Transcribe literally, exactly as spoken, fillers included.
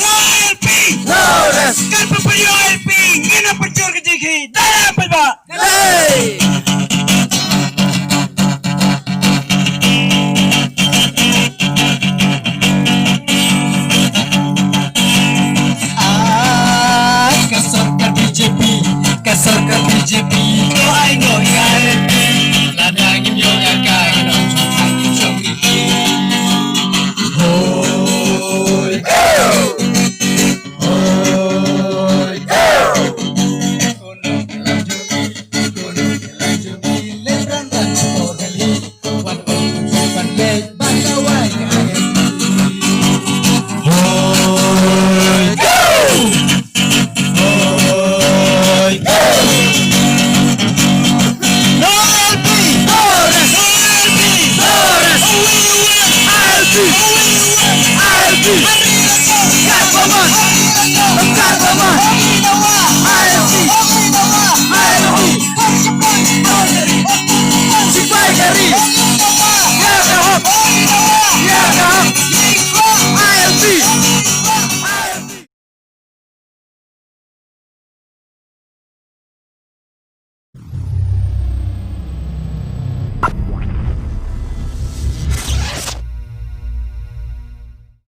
L P. No rest. Kan pynpoi L P. Ngin ym pynjur ka jingkhih. Dei paidbah. Dei. Ah, ka sorkar B J P, ka sorkar B J P, to ai no ya.